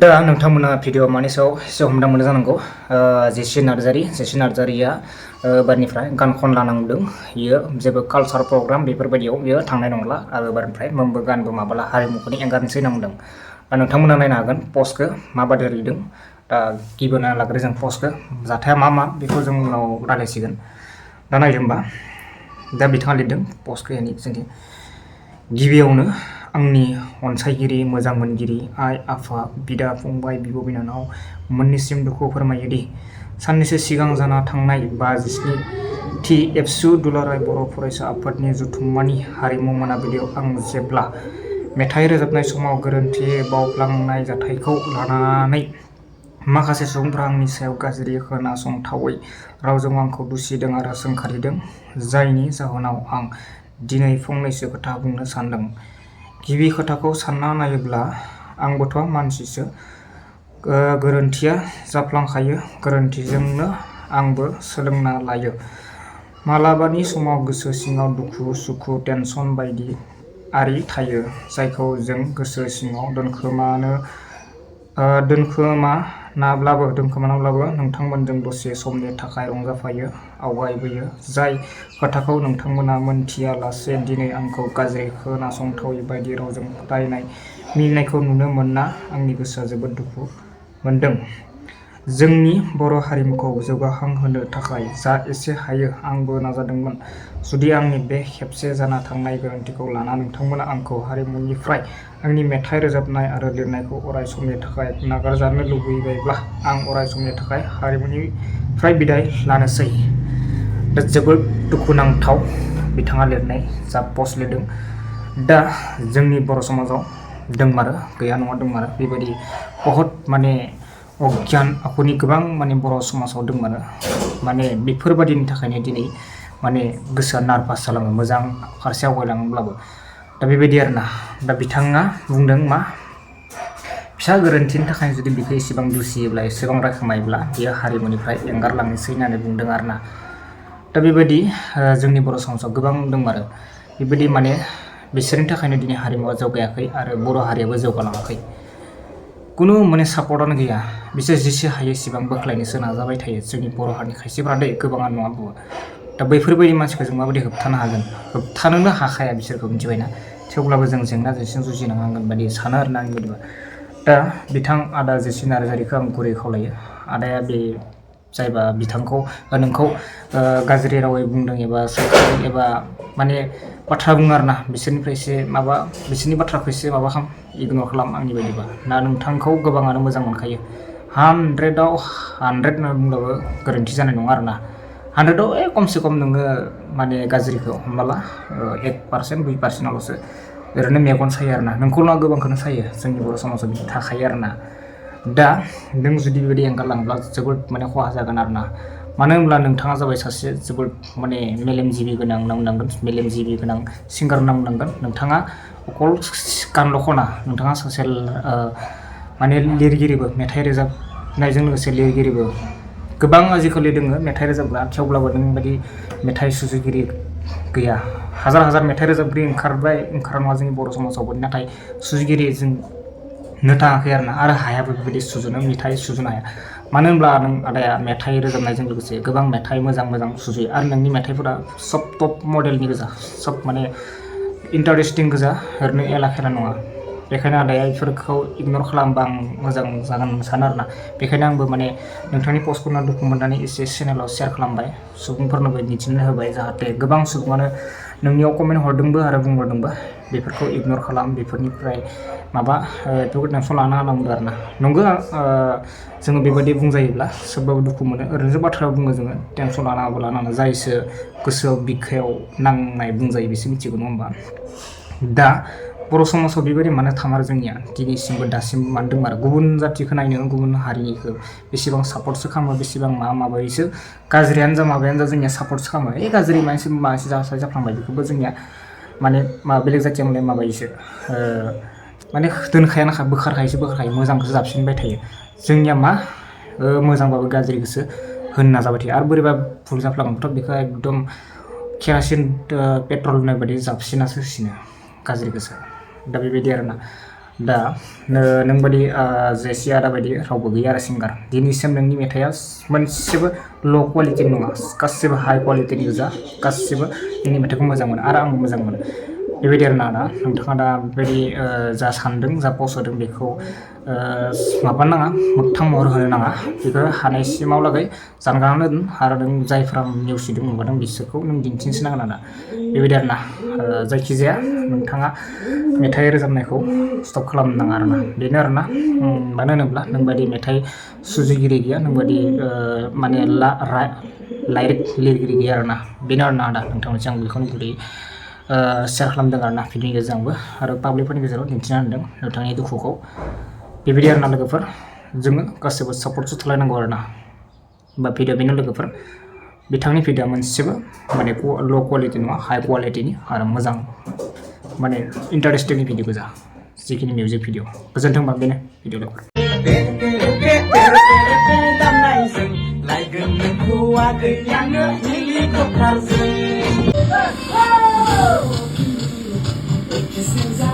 दा नोंथांमोना भिडिअ मानि सायाव एसे हमदां मोनो जानांगौ जेसि नार्जारिया बारनिफ्राय गान खनला नांदों बियो जेबो कालचार प्रग्राम बेफोरबायदियाव बियो थांनाय नंला आरो बारनिफ्राय मोनबो गानबो माबाला हारिमुखौनो एंगारनोसै नांदों दा नोंथांमोना नायनो हागोन पस्टखौ माबादि लिरदों दा गिबियावनो लाग्रो जों पस्टखौ जाथाया मा बेखौ जों उनाव रायलायसिगोन दा नायदोंबा दा बिथाङा लिरदों पस्टखौ जोंनि गिबियावनो आंनि अनसायगिरि मोजां मोनगिरि आइ आफा बिदा फंबाय बिब' बिनानाव मोननिसिम दुखु फोरमायो दि साननैसो सिगां जाना थांनाय 57थि एबसु दुलाराय बर' फरायसा आफादनि जथुम्मानि हारिमु मोनाबिलियाव आं जेब्ला मेथाइ रोजाबनाय समाव गोरोन्थियै बावफ्लांनाय जाथायखौ लानानै माखासे सुबुंफ्रा आंनि सायाव गाज्रि खोनासंथावै रावजों आंखौ दुसिदों आरो सोंखारिदों जायनि जाहोनाव आं दिनै फंनैसो खोथा बुंनो सानदों। गिबि खोथाखौ सानना नायोब्ला आंबोथ' मानसिसो गोरोन्थिया जाफ्लांखायो गोरोन्थिजोंनो आंबो सोलोंना लायो मालाबानि समाव गोसो सिङाव दुखु सुखु टेनसन बायदि आरि थायो जायखौ जों गोसो सिङाव दोनखोमानाब्लाबो नोंथांमोनजों दसे समनि थाखाय रंजाफायो आवगायबोयो जाय खोथाखौ नोंथांमोना मोनथियालासे दिनै आंखौ गाज्रि खोनासंथावै बायदि रावजों रायनाय मिनिनायखौ नुनो मोनना आंनि गोसोआ जोबोद दुखु मोनदों। जोंनि बर' हारिमुखौ जौगाखांहोनो थाखाय जा एसे हायो आंबो नाजादोंमोन। जुदि आंनि बे खेबसे जाना थांनाय गोरोन्थिखौ लाना नोंथांमोना आंखौ हारिमुनिफ्राय आंनि मेथाइ रोजाबनाय आरो लिरनायखौ अराय समनि थाखाय नागारजानो लुबैबायब्ला आं अराय समनि थाखाय हारिमुनिफ्राय बिदाय लानोसै। दा जोबोद दुखुनांथाव बिथाङा लिरनाय जा पस्ट लिरदों दा जोंनि बर' समाजाव दंमारो गैया नङा दंमारो बेबायदि बहुद माने अगियान आखुनि गोबां माने बर' समाजाव दंमारो माने बेफोरबायदिनि थाखायनो दिनै माने गोसोआ नार्भास जालाङो मोजां फारसे आवगायलाङोब्लाबो दा बेबायदि आरोना दा बिथाङा बुंदों मा फिसा गोरोन्थिनि थाखाय जुदि बेखौ एसेबां दुसियोब्ला एसेबां रायखोमायोब्ला बियो हारिमुनिफ्राय एंगारलांनोसै होननानै बुंदों आरोना दा बेबायदि जोंनि बर' समाजाव गोबां दंमारो बेबायदि माने बिसोरनि थाखायनो दिनै हारिमुवा जौगायाखै आरो बर' हारियाबो जौगालाङाखै कुनु माने सापर्टआनो गैया बिसोर जेसे हायो एसेबां बोख्लायनोसो नाजाबाय थायो जोंनि बर' हारिनि खायसेफ्रा दै गोबाङा नङा बुङो दा बैफोरबायदि मानसिखौ जों माबायदि होबथानो हागोन होबथानोनो हाखाया बिसोरखौ मिथिबायना थेवब्लाबो जों जेंना जेंसिजों जुजिनांगोन बायदि सानो आरोना आंनि बायदिबा दा बिथां आदा जेसि नार्जारिखौ आं गुरै खावलायो आदाया बे जायबा बिथांखौ नोंखौ गाज्रि रावै बुंदों एबा सोंखारिदों एबा माने बाथ्रा बुङो आरोना बिसोरनिफ्राय एसे माबा बिसोरनि बाथ्राखौ एसे माबा खालाम इगनर खालाम आंनि बायदिबा ना नोंथांखौ गोबाङानो मोजां मोनखायो 100आव 100 होनना बुंब्लाबो गोरोन्थि जानाय नङा आरोना 100आव खमसे खम नोङो माने गाज्रिखौ हमना ला 1% 2%ल'सो ओरैनो मेगन सायो आरोना नोंखौ नङा गोबांखौनो सायो जोंनि बर' समाजाव बिदि थाखायो आरोना दा नों जुदि बेबायदि एंगारलाङोब्ला जोबोद माने खहा जागोन आरोना मानो होनब्ला नोंथाङा जाबाय सासे जोबोद माने मेलेमजिबि गोनां नांनांगोन मेलेमजिबि गोनां सिंगार नांनांगोन नोंथाङा अकल गानल' खना नोंथाङा सासे माने लिरगिरिबो मेथाइ रोजाबनायजों लोगोसे लिरगिरिबो गोबां आजिखालि दोङो मेथाइ रोजाबग्रा थेवब्लाबो नों बायदि मेथाइ सुजुगिरि गैया हाजार मेथाइ रोजाबगिरि ओंखारा नङा जोंनि बर' समाजावबो नाथाय सुजुगिरि जों नो थाङाखै आरो हायाबो बेबायदि सुजुनो मेथाइ सुजुनो हाया मानो होनब्ला नों आदाया मेथाइ रोजाबनायजों लोगोसे गोबां मेथाइ मोजां सुजुयो आरो नोंनि मेथाइफोरा सब टप मडेलनि गोजा सब माने इन्टारेस्टिं गोजा ओरैनो एला खेला नङा बेखायनो आदाया बेफोरखौ इगनर खालामबा आं मोजां जागोन सानो आरोना बेखायनो आंबो माने नोंथांनि पस्टखौ दुखु मोननानै एसे चेनेलाव शेयार खालामबाय सुबुंफोरनोबो मिथिनो होबाय जाहाथे गोबां सुबुङानो नोंनियाव कमेन्ट हरदोंबो आरो बुंहरदोंबो बेफोरखौ इगनर खालाम बेफोरनिफ्राय माबा बेफोरखौ टेनसन लाना होनना बुंदों आरोना नंगौ जोङो बेबायदि बुंजायोब्ला सोरबाबो दुखु मोनो ओरैनो बाथ्रा बुङो जोङो टेनसन लानाङा जायसो गोसोआव बिखायाव नांनाय बुंजायो बिसो मिथिगौ नङा होमबा दा बर' समाजाव बेबायदि मानो थामारो जोंनिया दिनैसिमबो दासिमबो मानो दंमारो गुबुन जाथिखौ नायनो गुबुन हारिनिखौ बेसेबां सापर्टसो खालामो बेसेबां माबायोसो गाज्रियानो जा माबायानो जा जोंनिया सापर्टसो खालामो गाज्रि मानसि जाफ्लांबाय बेखौबो जोंनिया माने बेलेग जाथिया माने माबायोसो माने दोनखायानोखा बोखारखायो मोजांखौसो जाबसिनबाय थायो जोंनिया मा मोजांबाबो गाज्रिखौसो होनो नाजाबाय थायो आरो बोरैबा भुल जाफ्लाङोबाथ' बेखौ एकदम केरासिन पेट्रल होनाय बायदि जाबसिनासो होसिनो गाज्रिखौसो दा बेबायदि आरोना दा नोंबादि जेसि आदा बायदि रावबो गैया आरो सिंगार दिनैसिम नोंनि मेथाइआ मोनसेबो ल' क्वालिटि नङा गासिबो हाइ क्वालिटिनि गोजा गासिबो नोंनि मेथाइखौ मोजां मोनो आरो आंबो मोजां मोनो बेबायदि आरो ना नोंथाङा दा बेबायदि जा सानदों जा पस्ट होदों बेखौ माबा नाङा मोगथां महर होनो नाङा बेखौ हानायसिमावलागै जानगारना दोन आरो नों जायफ्रा नेवसिदों नुबादों बिसोरखौ नों दिन्थिनोसो नांगोन आरो बेबायदि आरो ना जायखिजाया नोंथाङा मेथाइ रोजाबनायखौ स्टप खालामनो नाङा आरो ना बेनो आरो ना मानो होनोब्ला नोंबादि मेथाइ सुजुगिरि गैया नोंबादि माने लाइरिक लिरगिरि गैया आरो ना बेनो आरो ना आदा नोंथांनिसिम आं बेखौनो गुरै शेयार खालामदों आरो ना भिडिअनि गेजेरजों आंबो आरो पाब्लिकफोरनि गेजेराव दिन्थिना होदों नोंथांनि दुखुखौ बेबायदि आरो ना लोगोफोर जोङो गासैबो सापर्टसो थालायनांगौ आरो ना बा भिडिअ बेनो लोगोफोर बिथांनि भिडिअआ मोनसेबो माने ल' क्वालिटि नङा हाइ क्वालिटिनि आरो मोजां माने इन्टारेस्टिंनि भिडिअ गोजा जिखिनि मिउजिक भिडिअ गोजोन्थोंबा बेनो भिडिअ लोगोफोर This is